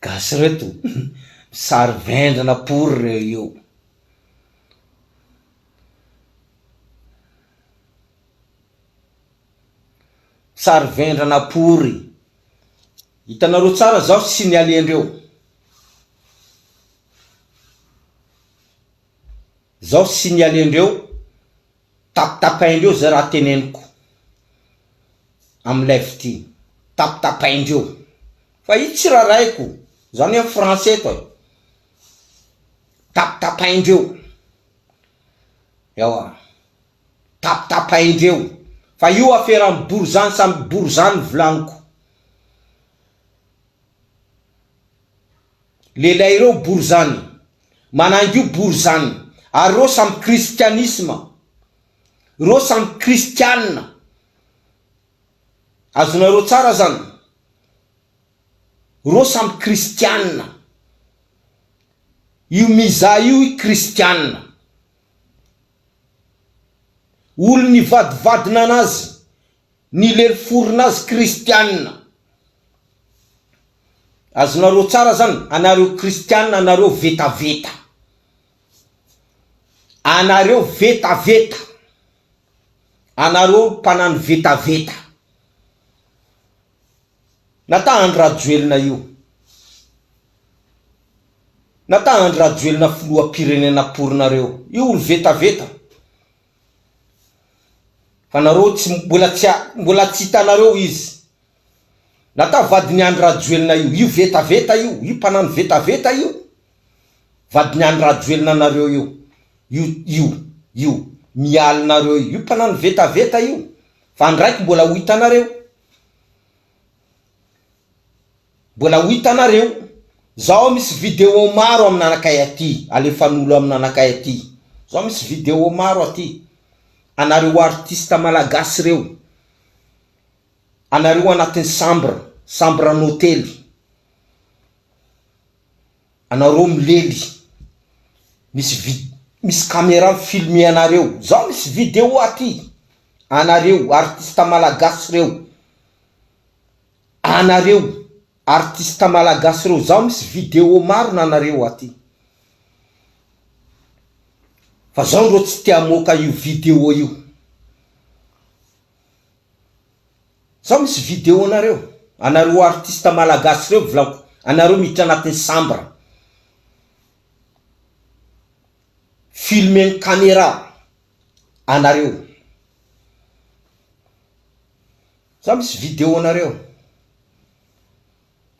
Gasy reto sary vendrana pory reo io. Sary vendrana pory. Hitanareo tsara zaho tsy signalendreo. Zaho signalendreo tapitapaindreo zay raha teneniko am live ty tapitapaindreo fa io tsy raraiko zany hoe français eto e tapitapaindreo ewa tapitapaindreo fa io aferan'ny borizany samy borizany volagniko Lehilahy ireo borizany, manangy io borizany, ary ireo samy kristianisma, ireo samy kristianina, azonareo tsara zany, ireo samy kristianina, io Miza io kristianina, olo nivadivadina anazy, Ny forona azy kristianina. Azonareo tsara zany, anareo kristianina anareo vetaveta. Anareo vetaveta. Anareo mpanano vetaveta. Nata Andry Rajoelina io. Nata Andry Rajoelina filoham-pirenena porinareo. Io olo vetaveta. Fa nareo tsy mbola tsy mbola tsy hitanareo izy. Natao vadin'i Andry Rajoelina io, io vetaveta io, io mpanano vetaveta io. Vadin'i Andry Rajoelina nareo io, io io io mialinareo io, io mpanano vetaveta io. Fa ndraiky mbola ho hitanareo. Mbola ho hitanareo. Zao misy video maro aminanakay aty, alefan'olo aminanakay aty. Zao misy video maro aty. Anareo artiste malagasy reo, anareo anatin'ny chambre, chambre an'hotely, anareo milely, misy vi- misy camera mi-filmer anareo. Zao misy video aty, anareo artiste malagasy reo. Anareo artiste malagasy reo zaho misy video marina anareo aty fa zaho ndreo tsy te hamoaka io video io zaho misy video anareo anareo artiste malagasy reo volako anareo miditra anatin'ny chambre filmen'ny camera anareo Za misy video anareo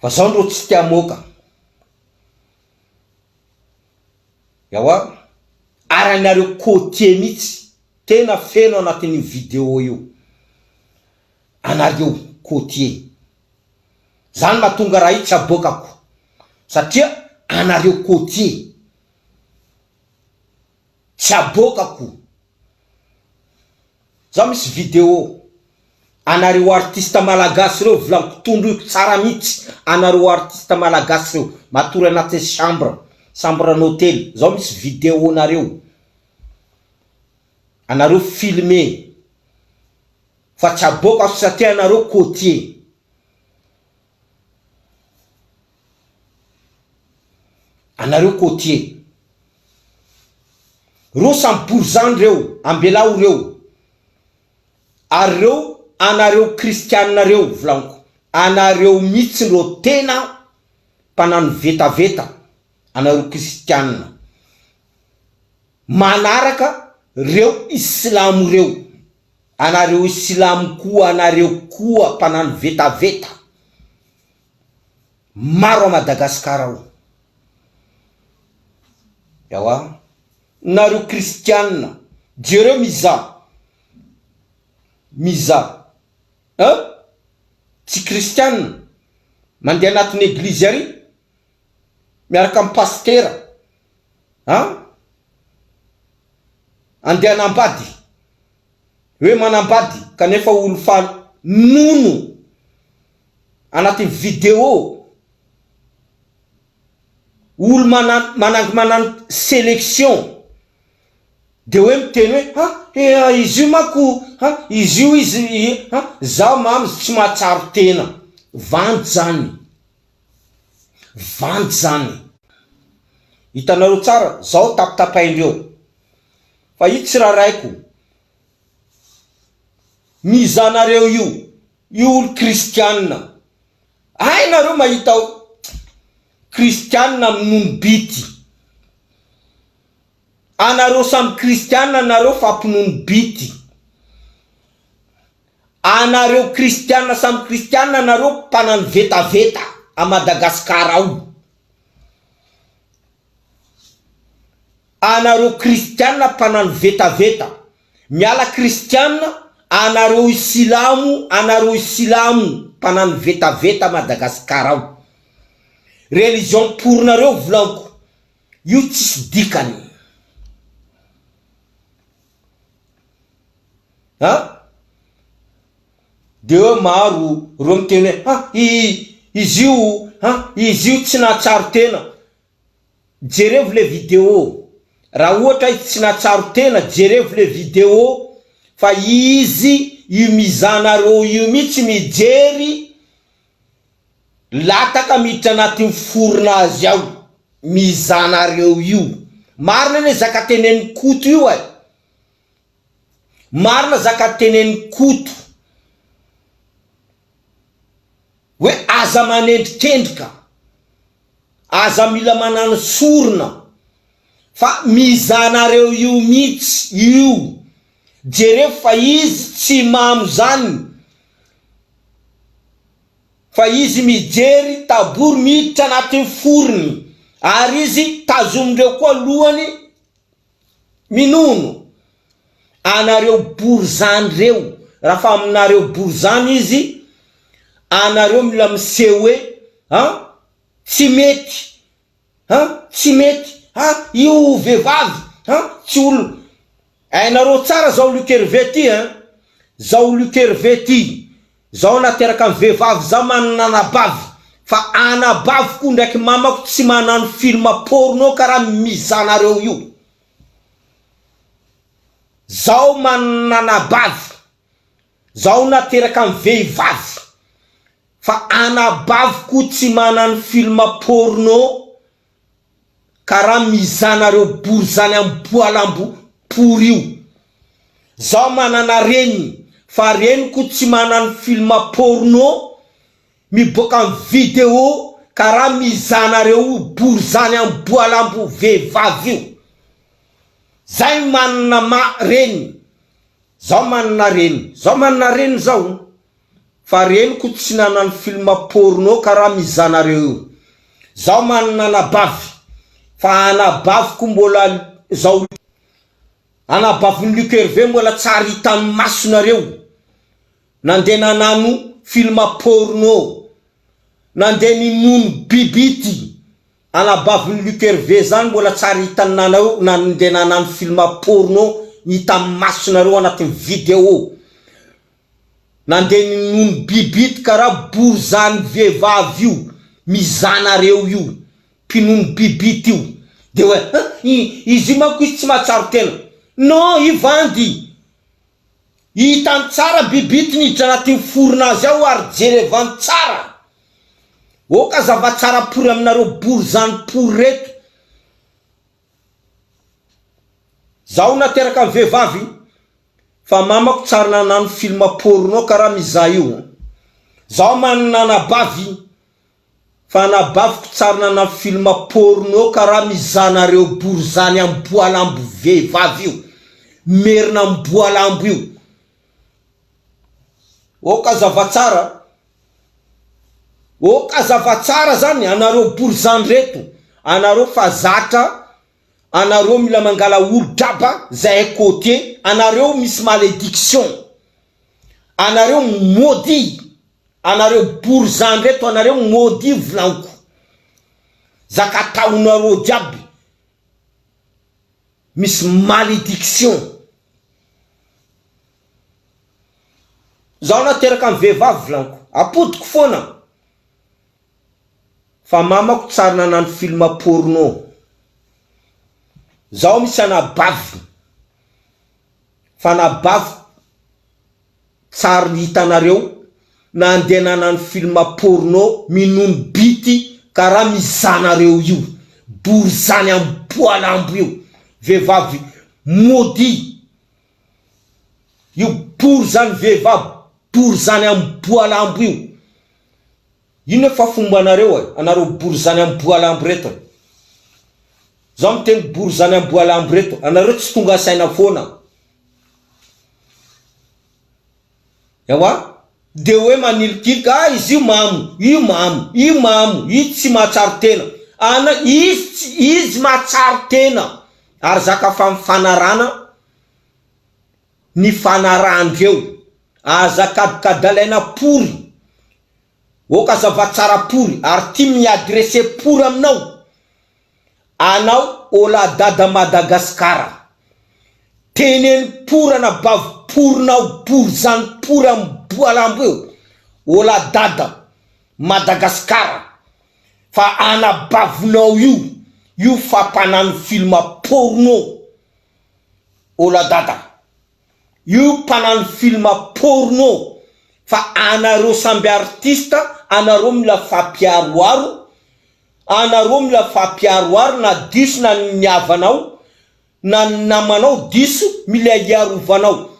fa zao ndrô tsy te hamoaka Ewa ary anareo côtier mitsy tena feno anatin'io video io anareo côtier zany mahatonga raha io tsy aboakako satria anareo côtier Tsy aboakako. Zaho misy video anareo artiste malagasy reo volaniko tondroiko tsara mitsy anareo artiste malagasy reo matory anatin'ny chambre chambre an'hotely zaho misy video nareo anareo filme fa tsy aboakako satria anareo côtier. Anareo côtier. Reo samy borizano reo, ambelao reo. Ary reo anareo kristianina reo volaniko, anareo mitsy ro tena mpanano vetaveta anareo kristianina. Manaraka reo islamo reo. Anareo silamo koa anareo koa mpanano vetaveta maro a Madagascar ao. Ewa nareo kristianina jereo miza miza hein tsy kristianina mandeha anatin'ny eglizy ary miaraka am pasitera an andeha hanambady hoe manambady kanefa olo faly nono anatin'ny video olo mana manangy manano selection de hoe miteny hoe ha he izy io manko ha izy io izy ha zaho mamy tsy mahatsaro tena vandy zany. Vandy zany. Hitanareo tsara, zao tapitapaindreo. Fa io tsy raraiko. Mizanareo io, io olo kristianina. Hay nareo mahita kristianina minono bity. Anareo samy kristianina nareo fa mpinono bity. Anareo kristianina samy kristianina nareo mpanano vetaveta a Madagascar ao. Anareo kristianina mpanano vetaveta. Miala kristianina anareo silamo anareo silamo mpanano vetaveta Madagascar ao. Religion porinareo volaniko io tsisy dikany. A! De eo maro reo miteny hoe ha i izy io ha izy io tsy nahatsiaro tena. Jerevo le vidéo, raha ohatra izy tsy nahatsiaro tena jerevo le vidéo fa izy io mizanareo io mihitsy mijery lataka miditra anatin'ny forona azy ao mizanareo io. Marina anie zaka tenenin'i Koto io e! Marina zaka tenenin'i Koto hoe aza manendrikendrika, aza mila manano sorona fa mizanareo io mitsy io, jereo fa izy tsy mamo zany fa izy mijery tabory miditra anatin'ny foriny ary izy tazomindreo koa lohany Minono anareo borizany reo raha fa aminareo borizany izy anareo mila miseho hoe an tsy mety an tsy mety an io vehivavy an tsy olona hainareo tsara zao Luc Hervé ty an zao Luc Hervé ty Zaho nateraka ny vehivavy zaho manana anabavy fa anabaviko ndraiky mamako tsy manano film porno karaha mizanareo io zaho manana anabavy zaho nateraka ny vehivavy fa anabaviko tsy manano film porno Karaha mizanareo borizany am boalambo pory io. Zaho manana reniny fa reniko tsy manano film porno miboaka am video karaha mizanareo io borizany am boalambo vehivavy io. Zay manana ma reniny. Zaho manana reny. Zaho manana reny zao. Fa reniko tsy nanano film porno karaha mizanareo io. Zaho manana anabavy. Fa anabaviko mbola zao anabavin'i Luc Hervé mbola tsary hitan'ny masonareo. Nandeha nanano film porno. Nandeha ninono biby ity. Anabavin'i Luc Hervé zany mbola tsary hitan'ny nanao nandeha nanano film porno hitan'ny masonareo anatin'ny video. Nandeha ninono bibity karaha borizany vehivavy io mizanareo io mpinono bibity io de hoe ha izy io manko izy tsy mahatsiaro tena non i vandy hitany tsara bibity niditra anatin'ny forona azy ao ary jerevany tsara ok zava-tsara pory aminareo borizany pory reto Zaho nateraka am vehivavy fa mamako tsary nanano film porno karaha mizaha io zaho manana anabavy fa anabaviko tsary nanano film porno karaha mizaha nareo borizany amboalambo vehivavy io merina amboalambo io ok azava tsara ok azava tsara zany anareo borizany reto anareo fa zatra Anareo mila mangala olo draba zahay côtier anareo misy malédiction anareo maudit anareo borizano reto anareo maudit volaniko zaka ataonareo jiaby misy malédiction zaho nateraka am vehivavy volaniko apodiko foana Fa mamako tsary nanano film porno. Zaho misy anabavy fa anabavy tsary hitanareo nandeha nanano film porno minono bity. Karaha mizanareo io borizany amboalambo io vehivavy maudit io borizany vehivavy borizany amboalambo io Inona fa fombanareo e, anareo borizany amboalambo reto e. Zaho miteny borizany amboalambo reto, anareo tsy tonga saina foana. Ewa, de hoe manilikilika, ah izy io mamo, io mamo, io mamo, io tsy mahatsaro tena. Ana, izy tsy, izy mahatsaro tena ary zaka fa mifanarana ny fanarahandreo. Aza kadikadalaina pory. Ok azava tsara pory ary ty mi adresse pory aminao anao ola dada Madagascar teneno pory anabavy porinao pory zany pory am boalambo eo ola dada Madagascar fa anabavinao io io fa mpanano film porno ola dada Io mpanano film porno fa anareo samby artiste anareo mila fampiaroaro anareo mila fampiaroaro na diso na ny havanao na ny namanao diso mila hiarovanao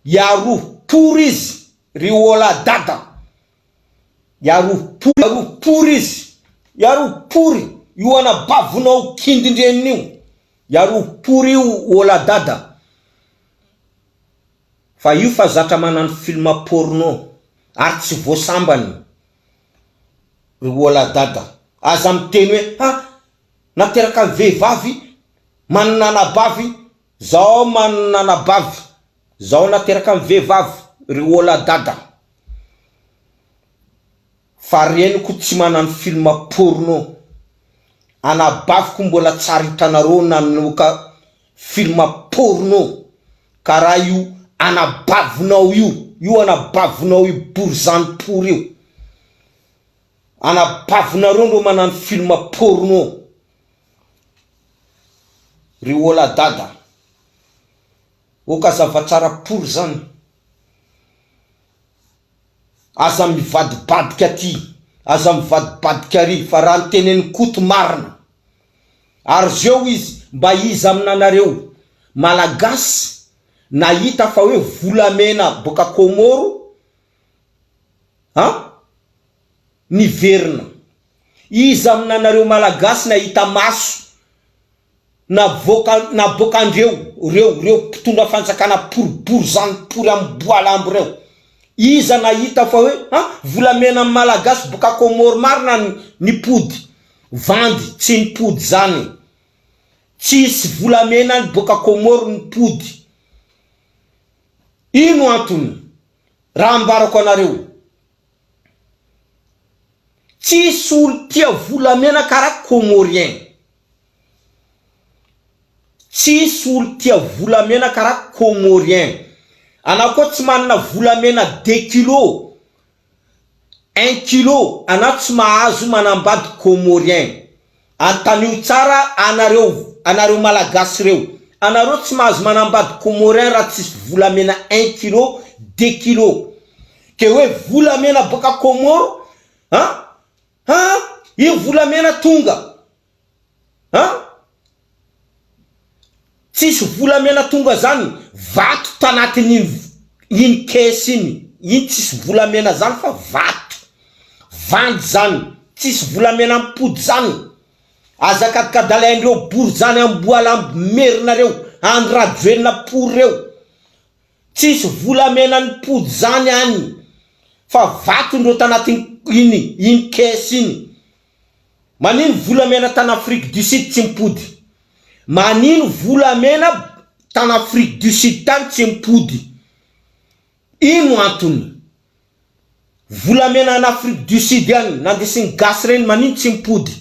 hiarovy pory izy ry ola dada hiarovy pory hiarovy pory izy hiarovy pory io anabavonao kindindreniny io Hiarovy pory io ola dada fa io fa zatra manano film porno ary tsy voasambany ry ola dada aza miteny hoe ha nateraka ny vehivavy manana anabavy zao manana anabavy zao nateraka ny vehivavy ry ola dada Fa reniko tsy manano film porno. Anabaviko mbola tsary hitanareo nanoka film porno karaha io anabavinao io, io anabavinao io borizano pory io. Anabavinareo ndreo manano film porno. Ry ola dada. Oka zava-tsara pory zany. Aza mivadibadika aty, aza mivadibadika ary fa raha ny tenenin'i Koto marina. Ary zeo izy mba iza aminanareo Malagasy nahita fa hoe volamena boaka Comoro an niverina. Iza aminanareo Malagasy nahita maso Navoaka naboakandreo reo reo mpitondra fanjakana poribory zany pory amboalambo reo. Iza nahita fa hoe ha volamena am malagasy boka comore marina ny nipody. Vandy tsy nipody zany. Tsisy volamena ny boka comore nipody. Ino antony? Raha ambarako anareo. Tsisy olo tia volamena karaha comorien. Tsisy olo tia volamena karaha comorien. Anao koa tsy manana volamena deux kilo, un kilo anao tsy mahazo manambady comorien. Antanio tsara anareo anareo malagasy reo. Anareo tsy mahazo manambady comorien raha tsisy volamena un kilo, deux kilo. Ke hoe volamena boaka Comore an! Han! Io volamena tonga an! Tsisy volamena tonga zany, vato tanatin'iny iny caisse iny, iny tsisy volamena zany fa vato, vandy zany, tsisy volamena mipody zany, aza kadikadalain'ireo borizany amboalambo merina reo, Andry Rajoelina pory reo. Tsisy volamena nipody zany any fa vato ndreo tanatin iny iny caisse iny. Manino volamena tany Afrique du Sud tsy mipody? Manino volamena tany Afrique du Sud tany tsy mipody? Ino antony? Volamena any Afrique du Sud any nandesin'ny gasy reny manino tsy mipody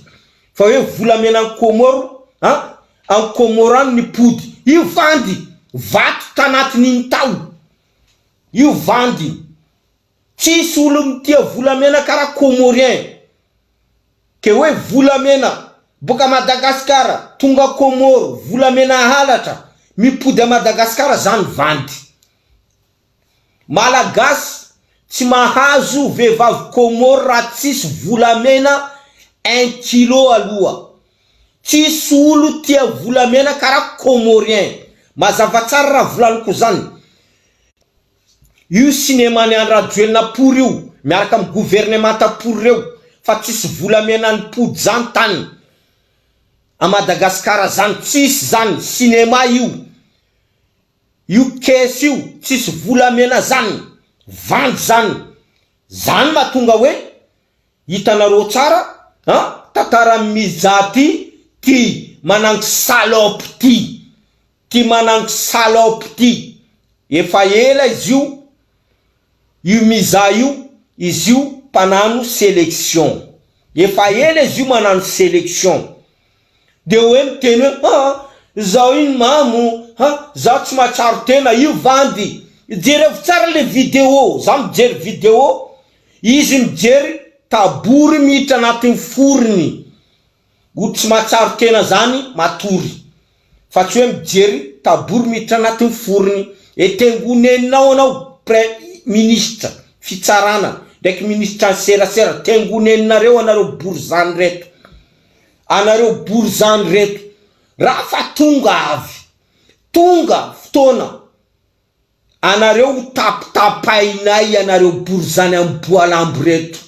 fa hoe volamena any Comore an any Comore any nipody io vandy vato tanatin'iny tao io vandy tsisy olo mitia volamena karaha Comorien ke hoe volamena boka Madagascar tonga Comore volamena halatra mipody a Madagascar zany vandy Malagasy. Tsy mahazo vehivavy Comore raha tsisy volamena un kilo aloha. Tsisy olo tia volamena karaha Comorien. Mazava tsara raha volaniko zany. Io cinéma ny Andry Rajoelina pory io miaraka am gouvernemanta pory reo fa tsisy volamena nipody zany tany a Madagascar zany tsisy zany cinéma io io caisse io tsisy volamena zany vandy zany zany mahatonga hoe hitanareo tsara an tantaran'i Mija ty ty manangy salope ty Ty manangy salope ty efa ela izy io io miza io izy io mpanano selection efa ela izy io manano selection de oe miteny hoe ha zao iny mamo ha zaho tsy mahatsiaro tena io vandy jerevo tsara le video za mijery video izy mijery tabory miditra anatin'ny foriny Olo tsy mahatsiaro tena zany matory fa tsy hoe mijery tabory miditra anatin'ny foriny. Etengoneninao anao pre ministra fitsarana ndraiky ministra ny serasera tengoneninareo anareo borizany reto anareo borizany reto raha fa tonga avy tonga fotoana Anareo ho tapitapainay anareo borizany amboalambo reto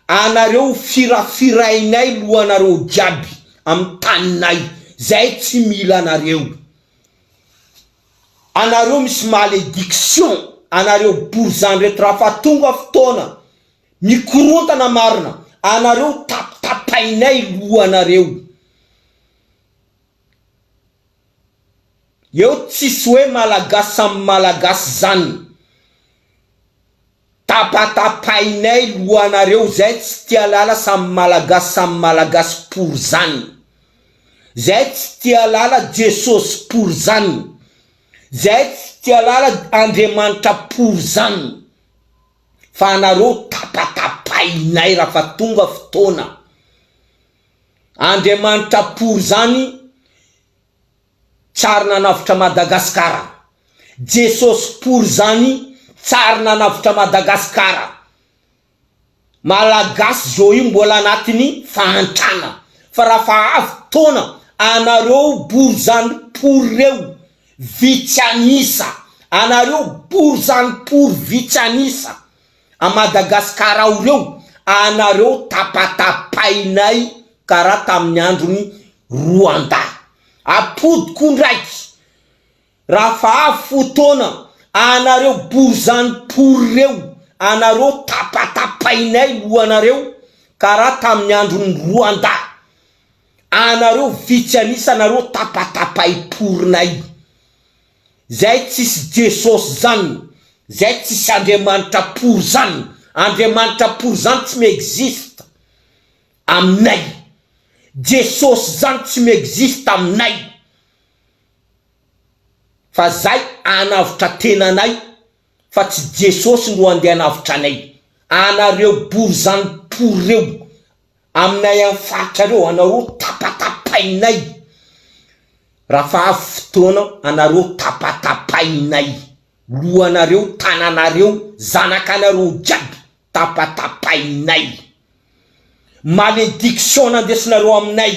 anareo ho firafirainay lohanareo jiaby am taninay zay tsy mila anareo anareo misy malediction anareo borizany reto raha fa tonga fotoana mikorontana marina anareo tapitapainay lohanareo. Eo tsisy hoe malagasy samy malagasy zany. Tapatapainay lohanareo zay tsy tia lala samy malagasy samy malagasy pour zany. Zay tsy tia lala Jesosy pour zany. Zay tsy tia lala Andriamanitra pour zany. Fa anareo tapatapainay rafa tonga fotoana. Andriamanitra pour zany tsary nanavotra Madagascar. Jesosy pour zany tsary nanavotra Madagascar. Malagasy zao io mbola anatiny fahantrana fa raha fa avy taona anareo borizany pour reo vitsy an'isa anareo borizany pour vitsy an'isa A Madagascar ao reo anareo tapatapainay karaha tamin'ny androny Rwanda. Apodiko ndraiky raha fa avy fotoana anareo borizany pory reo anareo tapatapainay lohanareo karaha tamin'ny androny Rwanda. Anareo vitsy an'isa anareo tapatapay porinay. Zay tsisy Jesosy zany, zay tsisy Andriamanitra pour zany, Andriamanitra pour zany tsy mi-existe aminay, Jesosy zany tsy mi-existe aminay, fa zay hanavotra tenanay fa tsy Jesosy no andeha hanavotra anay, anareo borizany pour reo aminay am faritra reo anareo tapatapainay raha fa avy fotoana anareo tapatapainay lohanareo tananareo zanakanareo jiaby tapatapainay malediction nandesinareo aminay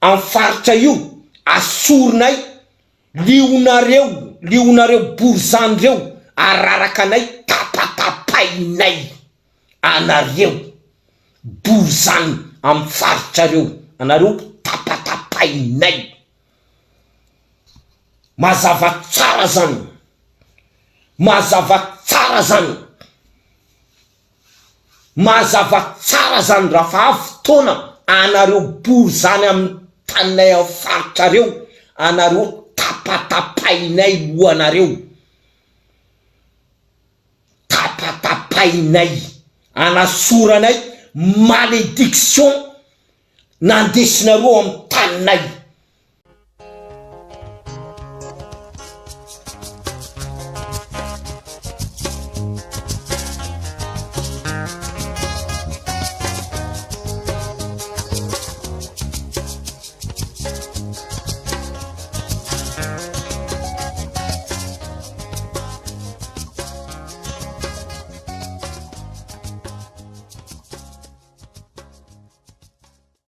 am faritra io asorinay lionareo lionareo borizany reo ararakanay tapatapainay anareo borizany am faritrareo anareo tapatapainay mazava tsara zany mazava tsara zany mazava tsara zany raha fa avy fotoana anareo borizany am taninay am faritrareo anareo tapatapainay lohanareo Tapatapahinay, anasoranay malediction nandesinareo am taninay.